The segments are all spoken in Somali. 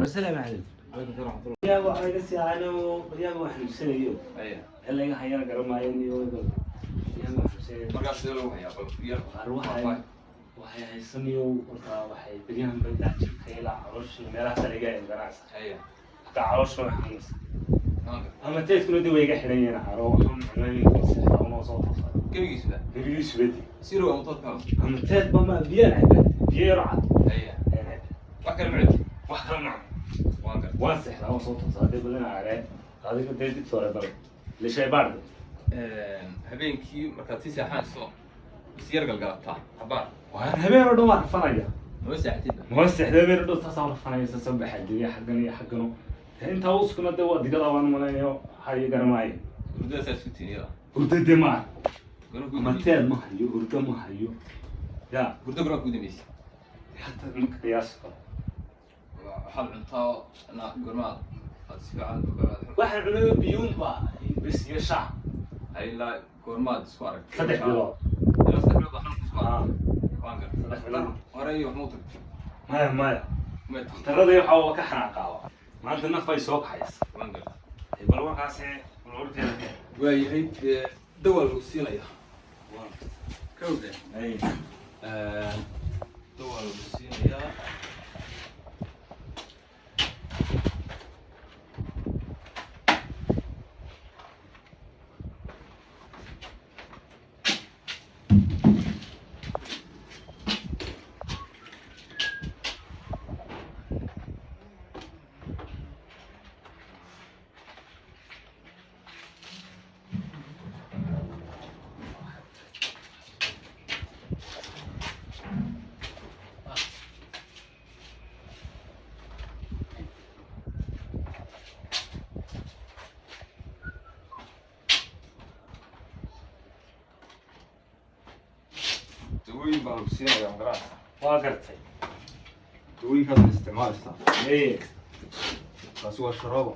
Asalaamu calaykum. Yaa waxaa iga sii aano baryaaba wax xanuunsanayo. Meel laga hayana garamaayo iyo baryaaba wax xanuunsanayo. Markaas sidee lagu hayaa bal yar? Qaar waxay haysanayo horta, waxay baryahan bay ilaa jirka ilaa caloosha meelahaas laga hayo ganacsi. Hataa caloosha way xanuunsan. Ama teedkuna dee way iga xiran yihiin caro waxaan cunayn unoo soo toosaa. Gebigiisuba? Gebigiisu badi. Siro ama toodka? Ama teed ba ma biyaan cabaa, biyo yaro cad ayaan cabaa. Wax kale ma cabti? Wax kala macno. Waan gartay. Waan seexdaa, waan soo toosaa dee badana aree adiga dee dib hore bal lishay baadh. Habeenkii markaad sii seexanayso is yar galgalataa habaar? Waan habeen oo dhan waan rafanaya. Mama seexatidba? Ma seexda, habeen oo dhan taasaan rafanaya, saasaan baxaa degay xaggan iyo xaggano. Dee intaa uskuna dee waa digada waan malaynayo hayo garamaayo. Hurdadaasaa isku tihin iyada? Hurdo dee ma arko. Gorma ku Ama teed ma hayo, hurdo ma hayo ya. Hurdo gorma ku dambeysay? Hata ma qiyaasi karo. Waxaad cuntaa na gormaad aad si fiican Waxaan cunayo biyuunba bes iyo shaac. Ilaa goormaad isku aragtay? 3 bilood. Ilaa 3 bilood baa xanuunka isku aragtay? Waan gartay. 3 bilood. Hore iyo wax ma u tagtay? Maya, maya. May tagtay? Dhakhtarada waxaa waa ka xanaaqaaba maanta, naf ay soo kaxaysa. Waan gartay. Bal warkaasi bal warkeeda. Waayahay, dee dawaa lagu siinaya kawde. Ay. Dawaa lagu siinayaa. Dawooyin baa lagu siinayaa, magarata? Waa gartay. Dawooyinkaas isticmaalaysaa. Ee. Taasi waa sharoobo.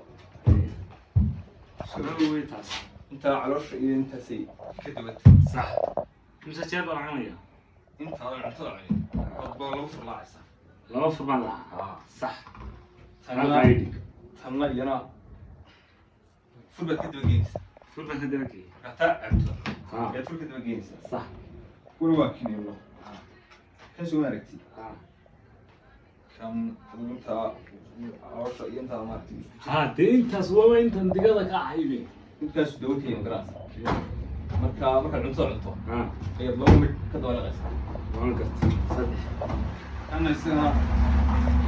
Sharoobo wey taas. Intaa caloosha iyo intaasay ka duwanta. Sax, mise jeer baan cunaya? Intaadan cuntada cunin ood baa lagu furlaacaysaa. Laba fur baan lahaa, sax. Tanna Halkaa ii dhig. Tanna iyana fur baad ka daba geenaysaa. Fur baan ka daba geeyay. Markaa taa cabto ayaad fur ka daba geenaysaa. Kuna waa kiniino kan soo maaragtid. Kan adigu intaa caloosha iyo intaada maaragtay isku jira. Ha, dee intaas waaba intan digada ka ahaybe. Intaasu dawo kaya, magarasa? Marka markaad cuntada cunto ayaad laba midh ka daba liqaysaa. Waan gartay, saddex. Kanna isagana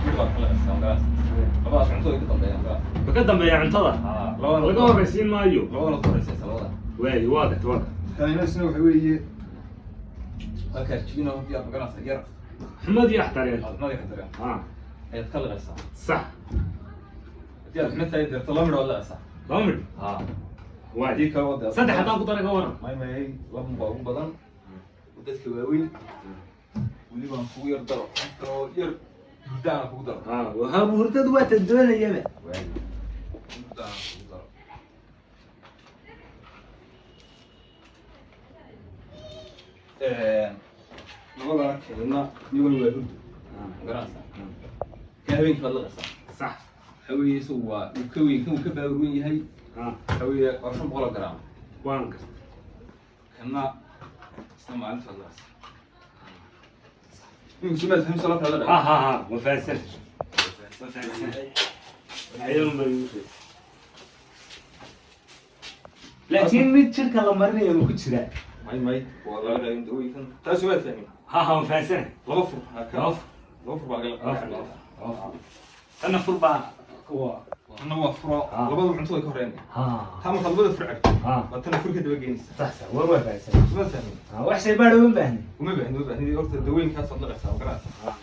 midh baad ka liqaysaa, magarasa? Labadaas cuntada way ka dambeeyaan, magarasa? Ma ka dambeeya cuntada? Labadana. Laga horraysiin maayo? Labadana soo horreysaysa labada. Waayo, waa gartay, waa gartay. Kanina isna waxa weeye halkaas jibina haddii aad magarasa yar Xumad iyo axtareen. Aad xumad ka dareen ayaad ka liqaysaa. Haddii aad xumad tahay deerto laba midh waad liqaysaa. Laba midh. Waay. Haddii kale waad Saddex haddaan ku daray ka waran? May, may, laba baa ugu badan dadka waaweyn. Weliba aan kugu yar daro oo yar hurda aan kugu daro. Ha, hurdadu waa tan doonayaba. Hurda aan kugu daro. Labadana keedna iyaguna waa hurdo, magaranaysaa? Ka habeenkii baad liqaysaa. Waxa weeye isagu waa uu ka weyn kan, uu ka baawar weyn yahay. Waxa weeye waa 500 oo garaam. Waan gartay. Kanna isna maalinta baad liqaysaa. Imika sumaad fahimsa la kala Ha ha ha, ma fahansan, ma fahansan. Ayadun baa igu sheegay, laakiin mid jirka la marinayo ma ku jiraa? May, may, waa laga qaybin dawooyinkan, taasi waad fahmin. Ha ha, ma fahansana. Laba fur. Laba fur. Laba fur baa laga. Laba fur, laba fur. Tanna fur baa kuwa. Tanna waa furo. Labada cuntada ka horeynaya. Taa markaad labada fur cabto baa tanna fur ka daba geenaysaa. Sax sax, war waa fahansan. Sumaad fahmin? Ha, wax shay baadha uma baahni. Uma baahni, uma baahni. Horta dawooyinkaasaad liqaysaa, ma garanaysaa?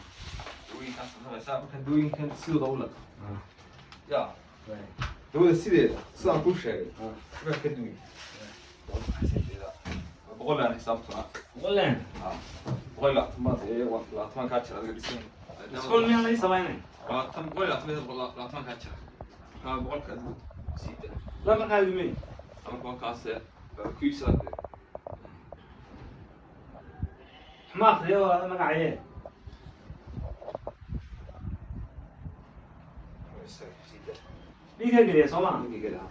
Dawooyinkaasaad liqaysaa. Marka dawooyinkan sidooda u liqa ya dawada sideeda sidaan kuu sheegay waxbaa ka duwin. Waa 100 aan xisaabtuna. Walaan. 120 baad ee waa 20 kaa jira adiga dhisan. Iskool miyaan laga samaynay? 20, 120, 20 kaa jira. Markaa 100-ka adigu sii da. Lama qaadi may. Marka waa kaas baa ku iibsadaa dee. Ma aqriyo waa magacayee. Ninkaa geliya soo maa? Ninkii geli, ha.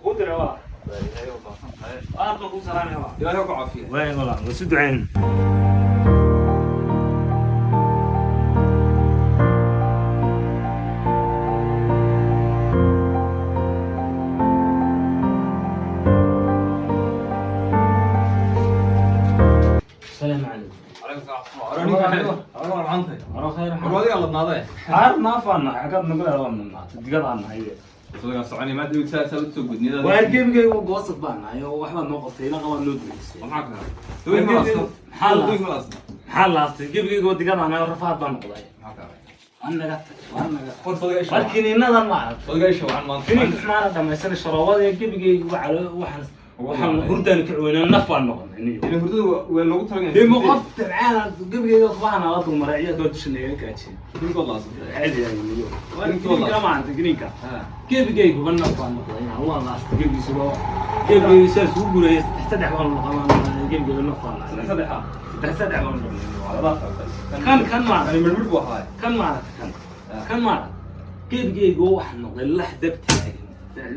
Ku dira waa. Ilaahay waa baahsan tahay. Aad baan kuu salaamaya waa. Ilaahay ha ku caafiya. Waay walaal, waa isu ducayn. السلام عليكم. Calaykum salaam. War waa maantay. Waro khayr. War adiga ladnaaday. Qaar naafaan xagad nagu leedahay digadaan nahay. Isaga soconay maanta uu saa saa u soo gudnida. Waa gebigay goosad baan nahay oo waxbaa noo qabtay ila qabaa noo duceysay. Maxaa ka? Dawin ma laasno. Maxaa Dawin ma laasno. Maxaa laastay gebigayga digadaan nahay, rafaad baan noqday. Maxaa ka? Waan naga tag, waan naga. War fadhiga isha. Markii innadan ma arag. Fadhiga isha waxaan maanta. Fininka xumaana dhamaysanay sharoobada iyo gebigayga waxaan waxaan hurdaan ka weynaa, naf baan noqonay niyo. Ilaa hurdada waa loogu talagalay. Dee ma qof tabcaan gebigayga waxaan ala dulmaray iyadoo dusha naga kaajin. Fininka laasno. Caadi yahay niyo. Fininka ma aragtay fininka. Ha. Gebigayguba naf baan noqday, waa laastay gebigiisuba, gebigaygu sidaas ugu gurayay saddex saddex baan noqon, gebigayga naf baan noqday. Saddex. Saddex saddex baan noqday. Laba qaldan. Kan ma Ani mirmir buu ahaa. Kan ma aragtay kan kan ma aragtay gebigaygu waxaa noqday lax dab taagan,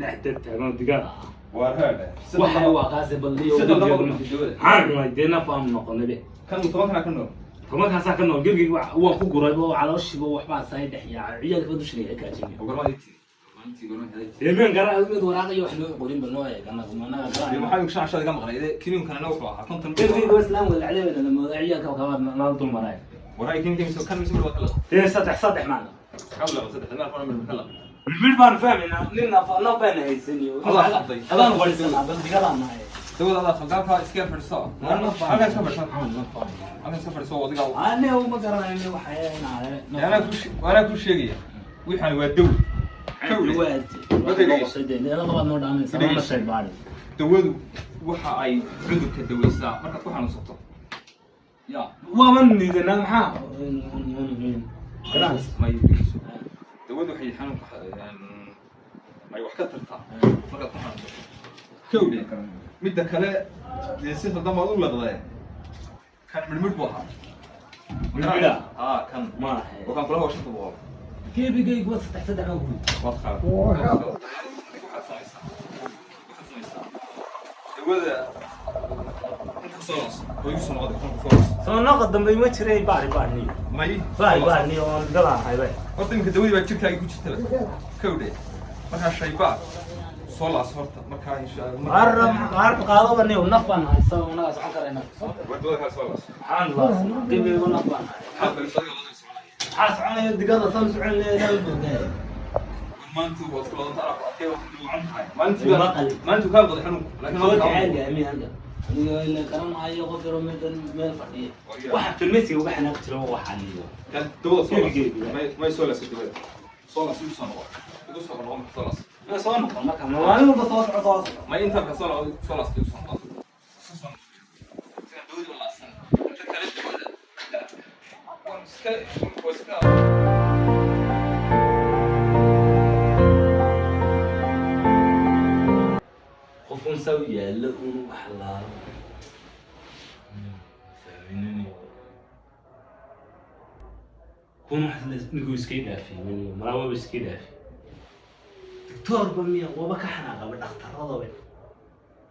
lax dab taagan oo digaag ah. Waar haadha. Waxa waa kaasi balliyo. Saddex laba dawada. Maxaan cunay dee, naf baan noqonay be. Kan 10 kana ka nool. 10-kaasaa ka nool gebigaygu, waan ku guray oo calooshiiba waxbaa saay dhex yaacay, ciyaalkaba dusha naga kaajinay. Ogorma intii. Maalintii gorma helay. Deemaan garaa mid waraaq iyo wax loo qorin ba noo eeg anagu managa garaa. Maxaa igu shacshada iga maqnay? Kiniinkana wuxuu ahaa 50. Gebigaygu islaam wada caleebana la moodaa, ciyaalka kabaa nala dul maray. Waray kiniinka mise kan mise waa kala. Dee saddex saddex maana. Qabla saddex meel qoran mid kala. Mid baan fahmaynaa nin naf naf baan haysaniyo. Adaa qalday. Adaan fadhisanaa bal digadaan nahay. Dawada adaa khaldaanka iska fadhiso. Halka iska fadhiso. Halka iska fadhiso adiga. Ane uma garanayo waxa inaale. Anaa ku sheegaya. Waxaan waa dawo. Dawadu waxa ay cudurka daweysaa markaad ku xanuunsato. Ya. Waaba niidanaa maxaa? Ma dhegeyso. Dawadu waxay xanuunka ay wax ka tartaa markaad ku xanuunsato. Kowdhe. Midda kale dee si khaldan baad u laqdee. Kan midhmidh buu ahaa. Midhmidha? Haa, kan. Maaha. Oo kan kula waa 500. Gebigaygu waa saddex saddex baan ku. Waad qaad. Waxaad samaysaa. Waxaad samaysaa. Dawada inta soo noqos. Oo igu soo noqday, kan ku soo noqos. Soo noqo dambe ima jiray baari baarniyo. May. Baari baarniyo oon digadaan nahay bay. Horta iminka dawadii baa jirkaaga ku jirtaba. Kowdhe. Markaa shaybaar soo laas horta. Markaa insha Allah. Qaar qaadaba niyo, naf baan haysa anaga socon karayna. War dawada kaa soo laas. Maxaan laas gebigaygu naf baan nahay. Maxaa fadhiso adiga labada soconaya. Maxaa soconaya digada san socon leedahay buu. War maanta waad ku ladanta arag arkay wax dhuucan tahay. Maalintii Ima baa qalin. maalintuu kaa goday xanuunku. Laakiin Soo maanta kaa caadi ah miyan aniga ila garanayo qof yaro meel fadhiya. Waa Waxa farmasiga uga xanaaq jiro waxaan iyo. Kan dawada soo laas. Gebigaygu. May soo laas dawada. Soo laas igu soo noqo. Igu soo noqo marka soo laas. Ma soo noqon marka maalin walba soo soco soo soco. May inta ka soo noqo soo laas igu soo noqo. Soo soo noqo. Sigan dawada u laasan. Inta kale dawada. Waan iska waa iska Qof un saw yaalla un wax laalo. Kun wax ninkuu iska dhaafay malaawaba iska dhaafay. Doctorba miya waba ka xanaaqaba dhakhtaradaba.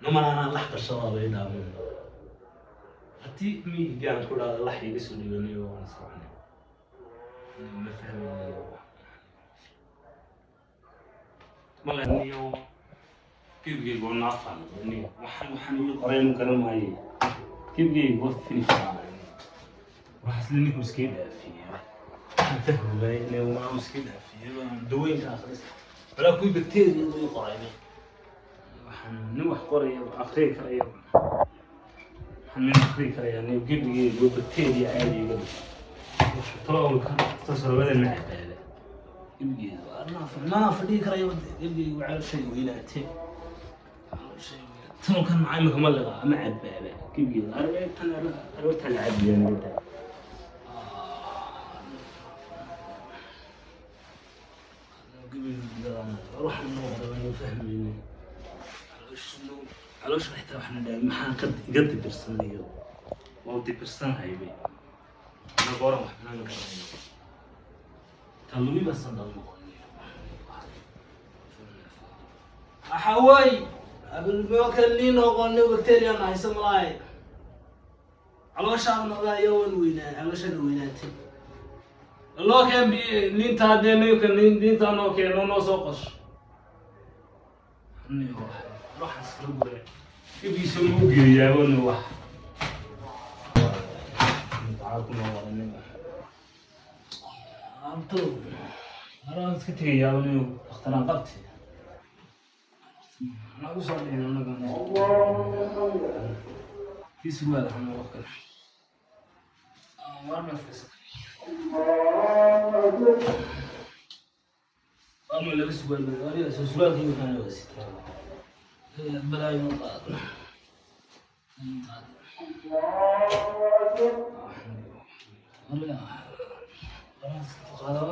Numalaanaa lax qashadaba i dhaamin. Haddii miyigaan ku dhahdo lax iga soo dhiganayo waan soconay. Ma fahmayo. Malaniyo gebigaygu waa naafaan niyo, waxaan ii qoray inuu garan maaye. Gebigaygu waa finish baan. Waxaas la ninku iska dhaafiyey. Waxaan fahmi waayey inay waa uu iska dhaafiyey dawooyinka akhris. Walaa kuwii bakteeriyadu ii qoray. Waxaan nin wax qoraya akhriyi karaya. Waxaan nin akhriyi karaya nin gebigaygu waa bakteeriya caadi iga dhig. Talo ka tasarubada ma cabaada. Gebigaygu mana fadhiyi karayo, gebigaygu calooshay weynaatee. Tan kan macaa imika ma liqa ama cabaaba gebigaygu tan aroortaa la cabiyaa nagada. Waxaan noo qoray waanu fahmayne. Caloosha xitaa waxna dhahay maxaan ka iga dibirsanayo waa dibirsanahay bay anaga oran wax banaan garanayo. Tallumiba sandal noqoniyo. Waxa way abilmokalii noqonay bacterian haysa malaay calooshaan noqdaa iyo waan weynaa, calooshaan weynaatay. Loo keen bi liinta, dee nka liinta noo keeno, noo soo qosh. Waxaas kala gure gebigiisa mau geeyaabani wax maxaa ku noo waranay abto haraan iska tegayaabani dhakhtaraan qabti nagu soo dhicin anaga kii surwaal xama wax kale war ma fadhiisatay ama laba surwaal baa soo surwaalkii waxaan loo sitaa balaayo ma qaado.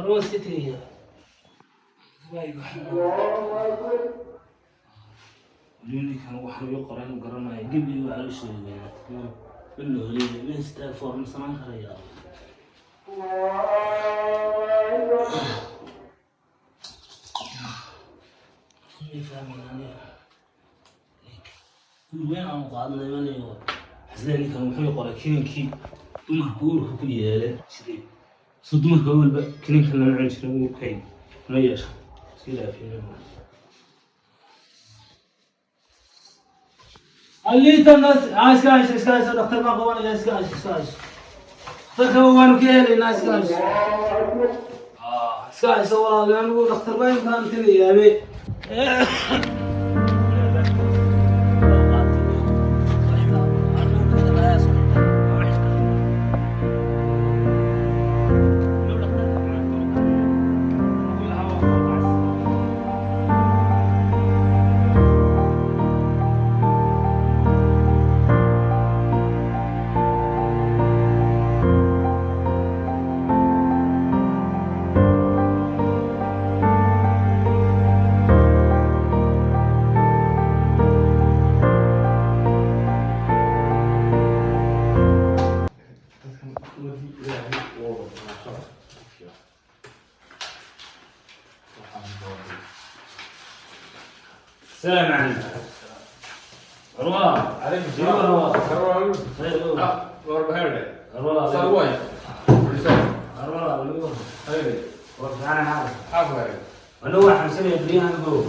War iska tegaya. Ninkan waxaan igu qoray inuu garanayo gebi waa calooshooda weynaatay in la holeeyo in istaa foorma samayn karaya. Ma fahmin aniga uur weyn aanu qaadnay manayo xaslee. Ninkan wuxuu qoray kininkii dumarka uurka ku yeelay jiray, soo dumarka walba kininkan lama cuni jirin, uurkay ma yeesha iska ilaafiyo. Aliita nas iska hayso, iska hayso, dhakhtar baan qabanaya, iska hayso, iska hayso, dhakhtarka waanu ka helaynaa, iska hayso, iska hayso walaal, anigu dhakhtar baa intaan tegayaabe. السلام عليكم عروة. عليكم. عروة. السلام. خير. عروة. عروة. وفعنا حالك أنا واحد سنة يبليها نقول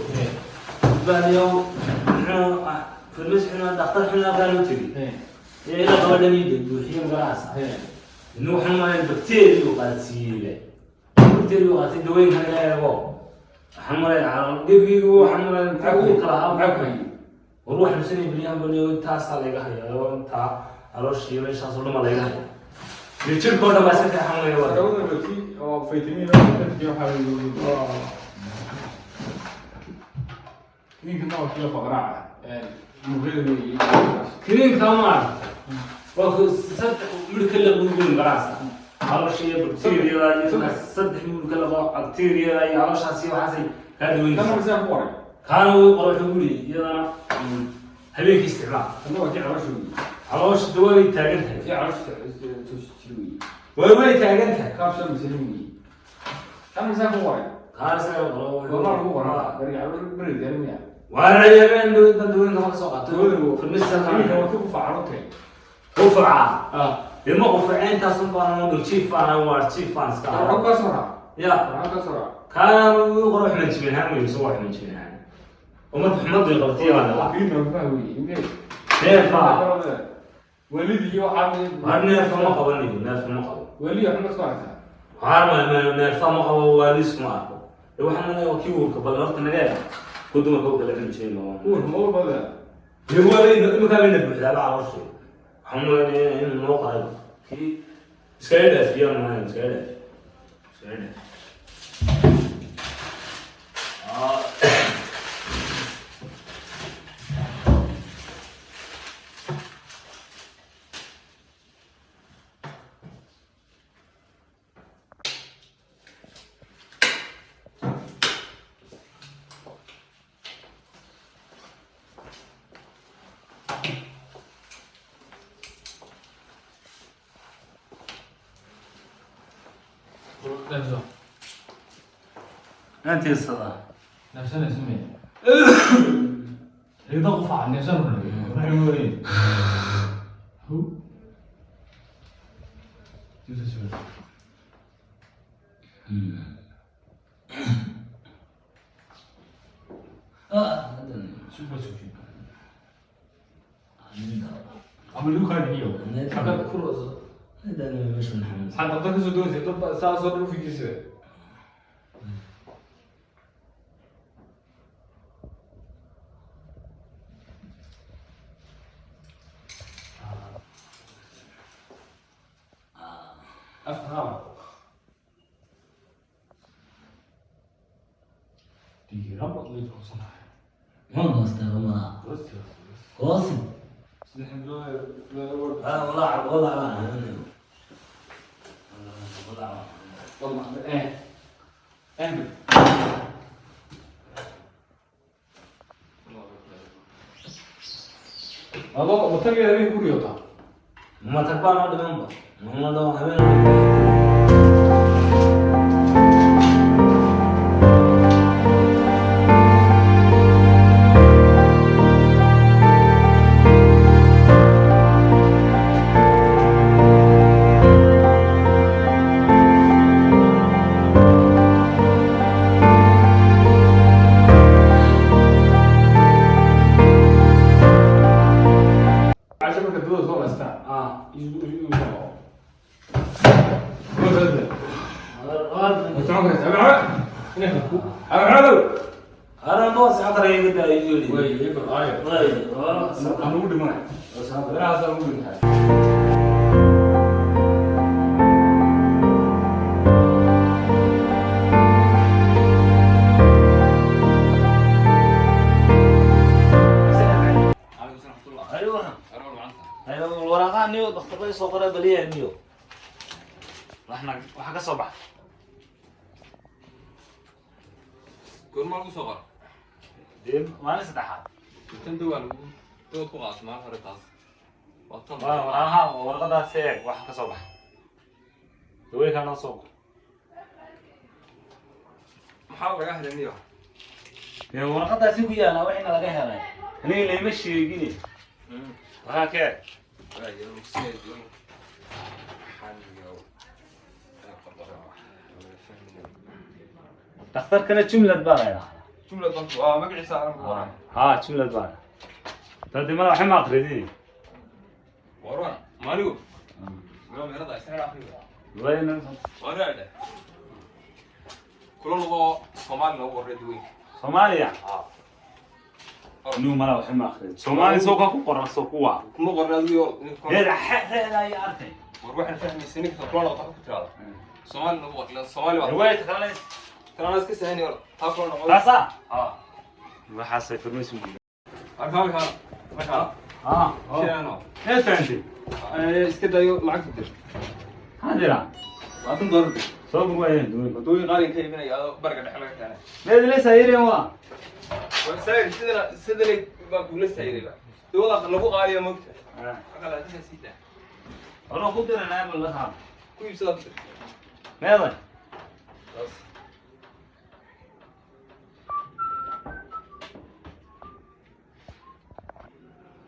باليوم في المسح دختر حنا قالوا تبي إيه لا قبل يد وحين قراصة إنه حنا البكتيريا وقاتيلة بكتيريا وقاتي دوين هنا يبغى حنا على دقيقة وحنا kala war waxaan sanay baryahan baniyo intaasaa laga hayaa oo intaa calooshii meeshaas oo dhan baa laga hayaa iyo jirka oo dhan baa iska xanuunaya waa. Kiniinka ma waa ku saddex midh ka laqo garaasa caloosha iyo bakteeriyada iyo saddex midh ka laqo bakteeriyada iyo calooshaas iyo waxaasay kaa daweynaysaa. Kaana wuu qoro, wuxuu guri iyadana habeenkii isticmaal. Caloosha dawa way taagan tahay, way taagan tahay. Kaana isaga qoro waa rayabeen dawladda dawooyinka ma ka soo qaato farmasiga qufaca dee ma quface intaas un baan dhul jiif baan waa jiif baan iska ya. Kaana wuu qoro xuman jibin ahaan wey isagoo xuman jibin ahaan oo marka xumadu ay qabtay baan dhalaa neefa waar neefa ma qabanayo, neefa ma qabo waar ma neefa ma qabo, waalis ma arko. Ee waxaan leeyahay waa kii uurka bal horta naga eeg ku dumarka u kala cuni jiray ma dee waa imika bayna buuxdaaba calooshii. Waxaan maleynayaa inuu noo qoray kii iskaga dhaafiyaan maayo, iskaga dhaafi, iskaga dhaafi. Ah. Inaan tiirsadaa. Neefsanaysa miya? Ciido qufac neefsan waxay weeyeen. Hu. Juusa sugan. Super sufi. Ama lagu kaadiniyo. Xagga ku roso. Maxaad dabta kasoo doonaysa dad baa saasoo dhan u fikirsa. Afka diiran baad la goosanahay. Goosin. Saddex bilood. Walaac walaac baan ahay. Walaac. Eh. Adoo matageeda habeen ku riyootaa. Ma tag baan oo dhimanba. Ma dhaw habeen. Casho marka dawada soo haystaa. Ah. Isu isu soo. Ma socon karaysaa? Abaa abaa. Ana boos xaqra iga daa igu Way iyago aayo. Way, wala. Aan ugu dhimanay. Meelahaas aan ugu dhintahay. Calaykum salaam warahmatullah. Aywa. Aroor maanta. Aywa waraqaha niyo dhakhtarka soo qoray baliya niyo. Waxna waxa ka soo baxay. Goorma lagu soo qoro? Dee maalin saddexaad. Tan dawaa lagu dawad ku qaas maalin hore taas. Waa tan. Waa waraqaha warqadaas eeg waxa ka soo baxay. Dawooyinkaa noo soo qor. Maxaa laga helay niyo? Dee warqadaasi ku yaala wixina laga helay. Aniga layma sheegine. Waxaa ka eeg. Dhakhtarkana jumlad baa la yidhaahdaa. Jumlad waa magaciisa aan ku qoran. Haa, jumlad baa. Tadi mala waxa ma aqridin. Waran, maaligu. Wala meerada isna akhriyo. Wayna Waran. Kula lago Soomaali lagu qoray duweyn. Soomaaliya. Ah. Nuu mala waxa ma aqridin. Soomaali soo ka ku qoran soo kuwa. Kuma qornaa adigo. Dee reeda ay arkay. War waxaan fahmaysa ninka kula noqdo ku tiraada. Soomaali lagu qoray, Soomaali baa. Riwaayad kale. Tan iska sahan yar. Taa kula noqdo. Taasa. Ah. Waxaas farmasi u. Arkaa ka. Marka. Ah. Sheeno. Ee fahanti. Iska dayo lacagta dir. Hadira. Waa tan doolar. Soo gurwaayeen duweyn. Wadooyin qaali ka iibinaya adoo bariga dhexe laga keenay. Meed la saayireen waa. War saayir sidana sidana baa kula saayirayba. Dawada lagu qaaliyo moogta. Aqal adiga sii daa. Wala ku diranaa ma la qaad. Ku iibsada ku dir. Meeday. Taas.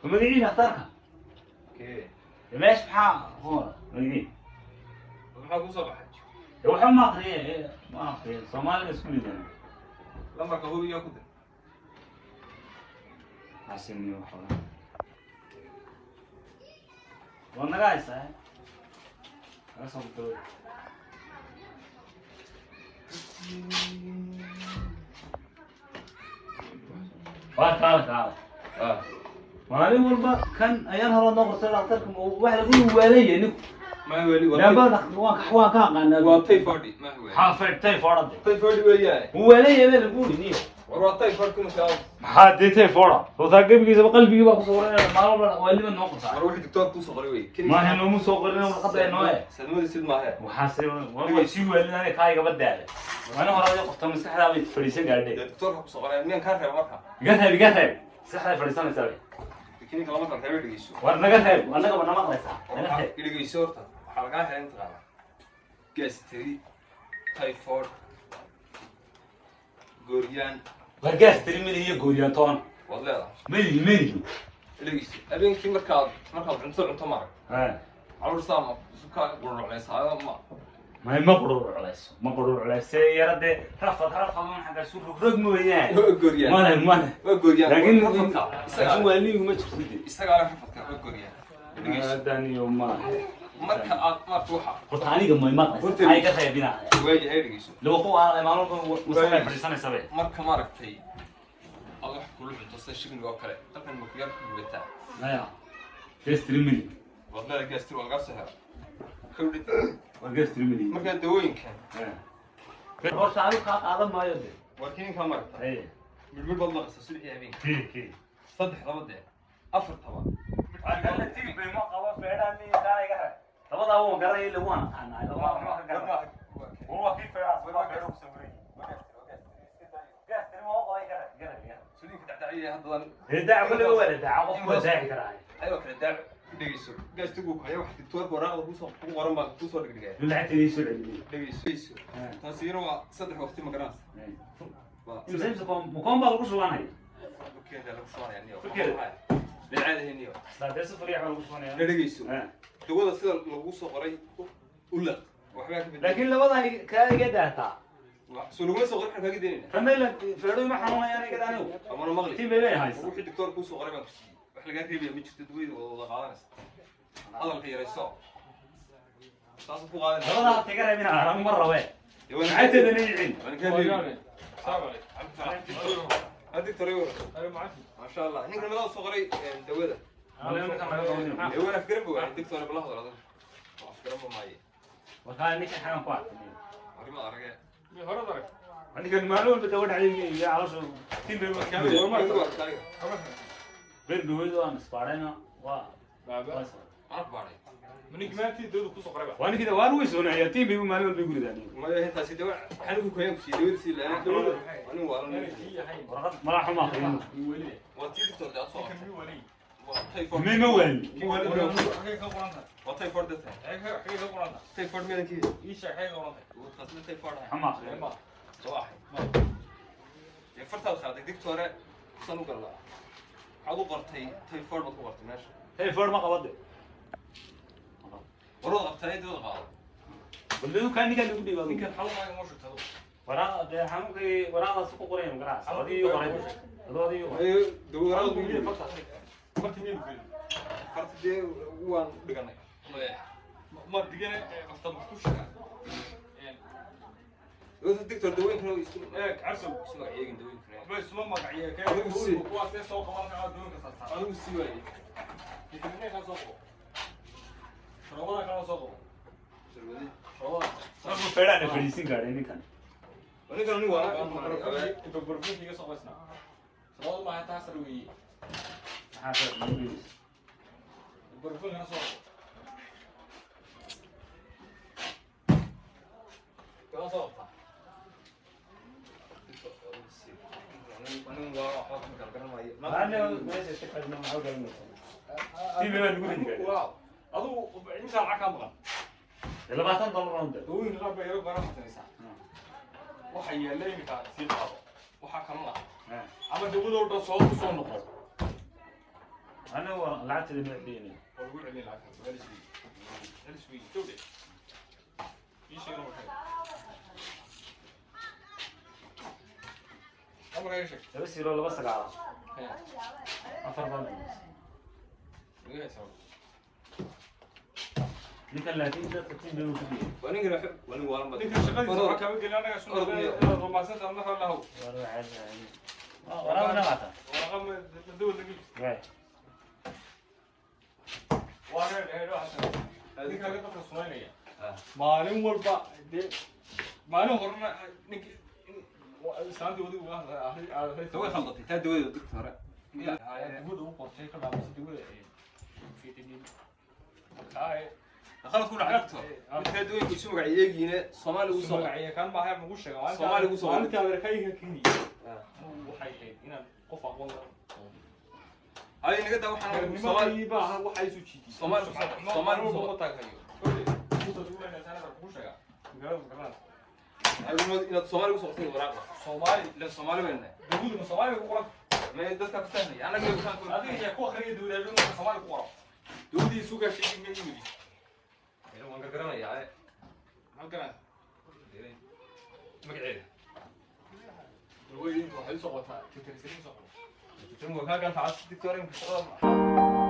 Magacii dhakhtarka. Okey. Meesh maxaa qoran? Magacii. Maxaa ku soo baxay? Waxa ma aqriyay, ma aqriyay. Soomaaliga isku lidan. Lambarka hubiyo ku dir. Xasin iyo xoolo. Waa naga haysaa. Naga soo gudbay. Waa kaala kaala. Ah. Maalin walba kan ayaan hore noo qortay dhakhtarka wax lagu waaleeyay ninku. Ma weli waa. Laaba waan ka aqaanaa. Waa typhoid ma weli. Xaafid typhoid. Typhoid weeyaan. Waaleeyay baa lagu yidhi niyo. War waa typhoid kuma soo. Maxaa dee typhoid? Soo gebigiisaba qalbigii baa ku soo wareeraya maalin walba waalima noo qortaa. War wixii doctor ku soo qoray wey. Maaha noomu soo qorin warqadda ee noo eh. Sadmada sid maaha. Waxaase waa sii waalinaya kaa igaba daalay. Maalin hore adiga qorta maskaxdaa bay fadhiisan gaadhay. Dee doctor ku soo qoray miyaan kaa reeba marka. Iga reeb iga reeb. Maskaxdaa fadhiisanaysaa bay. Kininka lama kala reebo dhegeyso. War naga reeb annagaba nama maqlaysaa. Naga reeb. Dhegeyso horta. Waxaa lagaa helay inta qaada. Gastri, typhoid. Gooryaan. War gaastiri melihi iyo gooryaan toona. Waad leedahay. Melihi, melihi. Dhegeyso, habeenkii markaad cunto marag calooshaa ma isu kaa qurruclaysaa ma? May, ma qurur culayso, ma qurur culayse, yara dee rafad rafad un xagga isu rogrog mooyaane. Waa gooryaan. Male, male. Waa gooryaan. Laakiin rafadka isagaa laakiin waaligu ma jirto dee. Isagaa leh rafadka, waa gooryaan. Dhegeyso. Daniyo maaha. Marka aad maarta waxa Horta aniga may maqlaysa ay ka reebinaya. Waayahay, dhegeyso. Laba ku aa maalin masaqay fadhiisanaysa be. Marka maaragtay aad wax kula cunto sida shigniga oo kale, halkan ma kuyaar ku gubataa? Maya, gastri mili. Waad leedahay gaastir, waa lagaa soo hela kawdhi. Waa gastri mili. Markaa dawooyinkan Horta anigu kaa qaadan maayo de. Waa kininkaa maaragta. Haye. Midhmidh baad laqaysaa subaxii, habeenkii. Kii kii. Saddex, laba dee, afar, toban. Ma qabo feedhaa mi kaa iga reeb. Labadaa waan garanaya, ila waan aqaanaa, laba ma ka garanay. Waa kii feedhaas, waa feedho ku sawiran. Gastri ma qabo, iga reeb, iga reeb, iga reeb. Sulinka dacdaciya haddadan. Dee daac kulliba waa la daaca, qofku waa daaci karaa. Ayoo kale daac. Dhegeyso, gaastigu haya wax diktoorka waraaqda kuusoo kugu qoran baan kuusoo dhigdhigaya. Lacagteeda ii soo celiyey. Dhegeyso, dhegeyso, taasi iyana waa 3 waqti, ma garanaysa? Waa Mukoon baa lagu shubanaya. keeda lagu shubanaya niyo. Furkeeda. Bilcaadahe niyo. Saadee sufur yax baa lagu shubanaya. Dhegeyso, dawada sida lagu soo qoray u laq, waxbaa ka bedel. Laakiin labadan kaa iga daataa. Soo laguma soo qoray, waxaan kaaga daynayna. Rameyla feedho ima xanuunayaan, iga daanigu. Amana maqli. Tiin bay leeyahay. Wixii diktoor kuu soo qoray baan ku siiyey, wax lagaa reebaya ma jirto. Dawada wada qaadanaysa, hadalka yarayso, saasad ku qaadanaysa. Labadaa hata iga reebina, anagu ma rabe. Lacagteeda na ii celi. Waan kaa reebi. Dictor, maasha Allah, ninkan madaa soo qoray dawada ee waan afgaran ba waay. Dictor, bala hadal adag, waa afgaran ba maaye. Wakaa ninkan xagan ku arkay. Arrimo arage. Ninkan maalin walba dawa dhacday iyo caloosha tiin bay. Beer dhaweyd waan isbaadhayna waa Maxaa ku baadhay? Waa ninkii waan weysoonayaa, tiin bay maalin walba igu ridaan. Maya, intaasi dawa waxaan ku koyan ku siiyey dawada sii lahaa dawada anigu waa Warqad malaa xumaa qiimo. Waa tii dictor aad soo qortay, waa typhoid. May, ma waali. Waa typhoid dadka, typhoid midankii taasna typhoid ahay. Xumaa qiimo. Soo ahay dee, fartaad qaaday dictore, san u galnaa waxaad u qortay typhoid baad ku qortay meesha. Hey, foor ma qabade. Warada qabtay, dawada qaado. Baldeedu kaa ninkaa lagu dhiibaa waraaq dee, xanuunkii waraaqdaas ku qoraya, ma garanaysa, adii ii qoray, adoo adii ii qoray. Dawada farta dee waan dhiganay. Ma digane horta ma ku sheega. Dawada dictor, dawooyinkana way isku Cabsow. Isku magac eegin dawooyinkana. Waxba isuma magaciye kee. Adigu sii. Kuwaas ee soo qaban kara doonka saartaa. Adigu sii waaye. Fikrine ka soo qabo. Sharobada kala soo qabo. Sharwadi. Sharobada. Markuu feedhaa na fadhiisin gaadhay ninkan. Ninkan anigu waa Ibuprofen iga soo qaysna. Sharobada ma hataa sar weeye. Maxaa ka dhiibeysa? Ibuprofen kana soo qabo. Kana soo qabtaa. Anigu waa waxba kama kala garan maayo. Maana meesha iska fadhino, maxaa garanaysaa? Tii bay baa lagu ridi gaadhay. Waaw. Adigu inta lacag ka maqan. Dee $20 baan u diray. Dawooyinka qaar baa yaro baran xasanaysaa. Waxa yaalla iminka sii qaado. Waxa kalena ama dawadoo dhan soo ku soo noqo. Anigu lacagteeda ma celiyeyna. Oo lagu celin lacagta. Celis weeye. Celis weeye. Dawde. Ii sheeg inuu sheeg. Ama kaga sheeg. 0 2 9 4 baan dhiibay. Laga haysaa. Ninkan laakiin dadka tiin bay u dhiibay. Waa ninkan waa nin waalan badan. Ninka shaqadiisa waxa kama gelin anaga sunu inaad rumaysanta ama lahow. Waraaq na qaata. Waraqa ma dawad laga iibsado. Waay. Waa reer reer waxa. Ninka dadka sunaynaya. Maalin walba dee, maalin horena ninki saantii wadigu waa Dawada khaldatay taa, dawada dictor. Dawada u qortay ka dhaamasa dawada vitamin markaa. Khalad ku dhacay dictor, midkaa dawooyinka isu magac eegiine Soomaali ugu soo Magaciya kan baa magu sheega. Soomaali ugu soo maalintii Ameerikaanka kenya waxay ahayd inaan qof aqoon leh. Ay naga daa, waxaan Soomaali Nimadii baa waxa isu jiiday. Soomaali ma taaghayo. Kugu sheega magaalada magaranaysa. Inaad Soomaali ku soqotay waraaqda. Soomaali. Ilan Soomaali baynu nahay. Dawadu ma Soomaali bay ku qoran? Ma dadka ku fahmaya annaga iyo ku Adiga ayaa ku akhriya dawada marka Soomaali ku qoro. Dawladii suuqa sheegay ma yimid. Waan gargaranayaa. Maxaad garanaysaa? Magaceeda. Dawadu waxay u soqotaa titirisiin soo qoro. Kaa ganta cas dictor imka shaqada.